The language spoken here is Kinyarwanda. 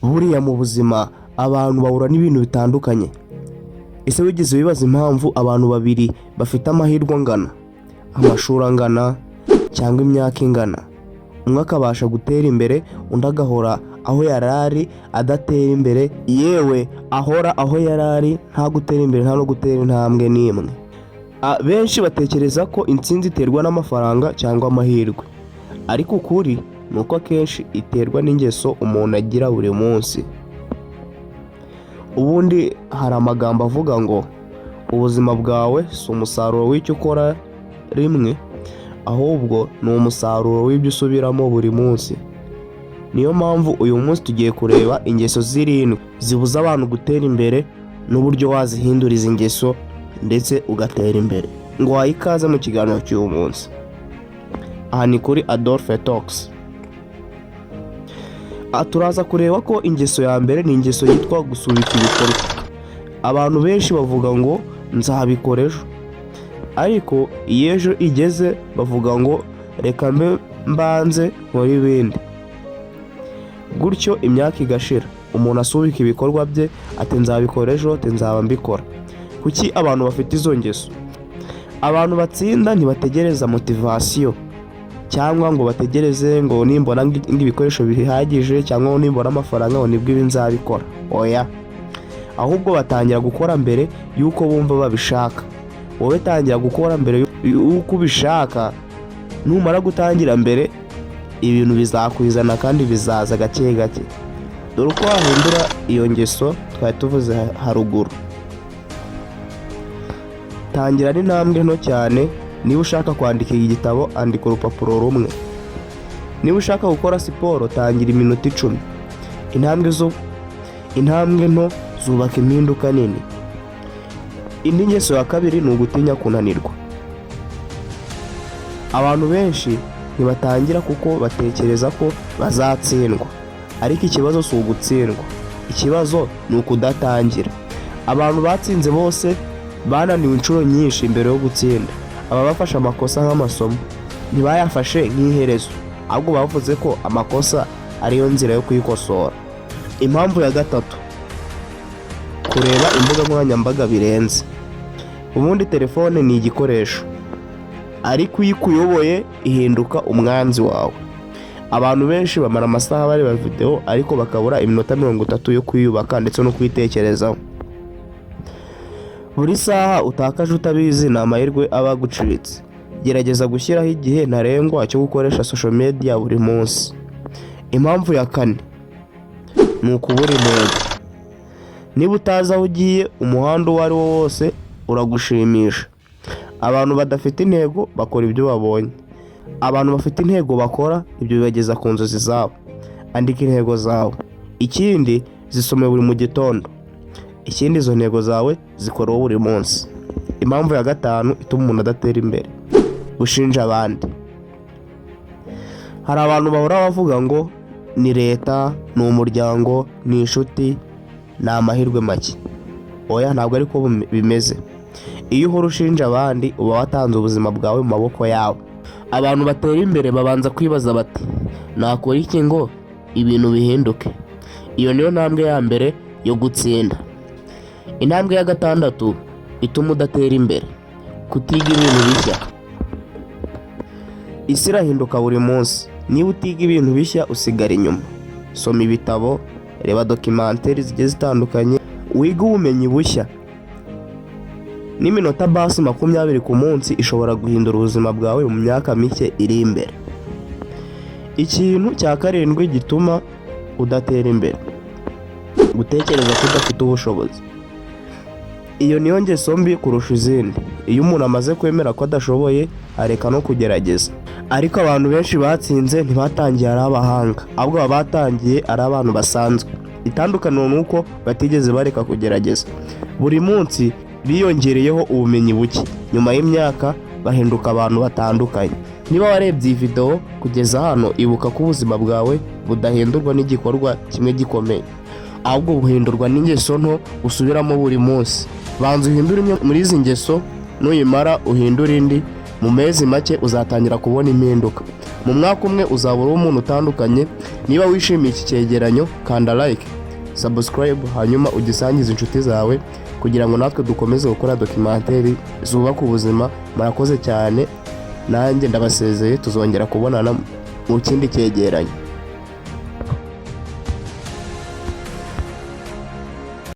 Buriya mu buzima abantu bahura n'ibintu bitandukanye. Ese wigeze wibaza impamvu abantu babiri bafite amahirwe angana, amashuri angana cyangwa imyaka ingana, umwe akabasha gutera imbere, undi agahora aho yari ari adatera imbere, yewe ahora aho yari ari nta gutera imbere, nta no gutera intambwe n'imwe? Benshi batekereza ko intsinzi iterwa n'amafaranga cyangwa amahirwe, ariko ukuri ni uko akenshi iterwa n'ingeso umuntu agira buri munsi. Ubundi hari amagambo avuga ngo ubuzima bwawe si umusaruro w'icyo ukora rimwe, ahubwo ni umusaruro w'ibyo usubiramo buri munsi. Niyo mpamvu uyu munsi tugiye kureba ingeso zirindwi zibuza abantu gutera imbere n'uburyo wazihindura izi ngeso ndetse ugatera imbere. Ngo wahe ikaze mu kiganiro cy'uyu munsi. Aha ni kuri Adolphe Talks. Aha turaza kureba ko ingeso ya mbere ni ingeso yitwa gusubika ibikorwa. Abantu benshi bavuga ngo nzabikora ejo, ariko iyo ejo igeze bavuga ngo reka mbe mbanze nkore ibindi. Gutyo imyaka igashira, umuntu asubika ibikorwa bye, ati nzabikora ejo, ati nzaba mbikora. Kuki abantu bafite izo ngeso? Abantu batsinda ntibategereza motivation cyangwa ngo bategereze ngo nimbona ibikoresho bihagije cyangwa ngo nimbona amafaranga ngo nibwo ibi nzabikora. Oya, ahubwo batangira gukora mbere y'uko bumva babishaka. Wowe tangira gukora mbere y'uko ubishaka. Numara gutangira mbere, ibintu bizakwizana kandi bizaza gake gake. Dore uko wahindura iyo ngeso twari tuvuze haruguru. Tangira n'intambwe nto cyane. Niba ushaka kwandika igitabo, andika urupapuro rumwe. Niba ushaka gukora siporo, tangira iminota 10. Intambwe nto zubaka impinduka nini. Indi ngeso ya kabiri ni ugutinya kunanirwa. Abantu benshi ntibatangira kuko batekereza ko bazatsindwa, ariko ikibazo si ugutsindwa, ikibazo ni ukudatangira. Abantu batsinze bose bananiwe inshuro nyinshi mbere yo gutsinda. Aba bafashe amakosa nk'amasomo, ntibayafashe nk'iherezo, ahubwo bavuze ko amakosa ariyo nzira yo kuyikosora. Impamvu ya gatatu, kureba imbuga nkoranyambaga birenze. Ubundi telefone ni igikoresho, ariko iyo ikuyoboye ihinduka umwanzi wawe. Abantu benshi bamara amasaha bareba videwo, ariko bakabura iminota 30 yo kwiyubaka ndetse no kwitekerezaho. Buri saha utakaje utabizi ni amahirwe aba agucitse. Gerageza gushyiraho igihe ntarengwa cyo gukoresha social media buri munsi. Impamvu ya kane ni ukubura intego. Niba utazi aho ugiye, umuhanda uwo ari wo wose uragushimisha. Abantu badafite intego bakora ibyo babonye. Abantu bafite intego bakora ibyo bibageza ku nzozi zabo. Andika intego zawe. Ikindi, zisome buri mu gitondo. Ikindi, izo ntego zawe zikoreho buri munsi. Impamvu ya gatanu ituma umuntu adatera imbere, gushinja abandi. Hari abantu bahora bavuga ngo ni leta, ni umuryango, ni inshuti, ni amahirwe make. Oya, ntabwo ariko bimeze. Iyo uhora ushinja abandi, uba watanze ubuzima bwawe mu maboko yabo. Abantu batera imbere babanza kwibaza bati nakora iki ngo ibintu bihinduke? Iyo niyo ntambwe ya mbere yo gutsinda. Intambwe ya gatandatu ituma udatera imbere, kutiga ibintu bishya. Isi irahinduka buri munsi. Niba utiga ibintu bishya, usigara inyuma. Soma ibitabo, reba documentary zigiye zitandukanye, wige ubumenyi bushya. N'iminota basi 20 ku munsi ishobora guhindura ubuzima bwawe mu myaka mike iri imbere. Ikintu cya karindwi gituma udatera imbere, gutekereza ko udafite ubushobozi. Iyo niyo ngeso mbi kurusha izindi. Iyo umuntu amaze kwemera ko adashoboye, areka no kugerageza. Ariko abantu benshi batsinze ntibatangiye ari abahanga, ahubwo baba batangiye ari abantu basanzwe. Itandukaniro ni uko batigeze bareka kugerageza. Buri munsi biyongereyeho ubumenyi buke, nyuma y'imyaka bahinduka abantu batandukanye. Niba warebye iyi video kugeza hano, ibuka ko ubuzima bwawe budahindurwa n'igikorwa kimwe gikomeye, ahubwo buhindurwa n'ingeso nto usubiramo buri munsi. Banza uhindure imwe muri izi ngeso, nuyimara uhindure indi. Mu mezi make uzatangira kubona impinduka. Mu mwaka umwe uzaba uri umuntu utandukanye. Niba wishimiye iki cyegeranyo, kanda like, subscribe, hanyuma ugisangize inshuti zawe kugira ngo natwe dukomeze gukora documentary zubaka ubuzima. Murakoze cyane, nanjye ndabasezeye, tuzongera kubonana mu kindi cyegeranyo.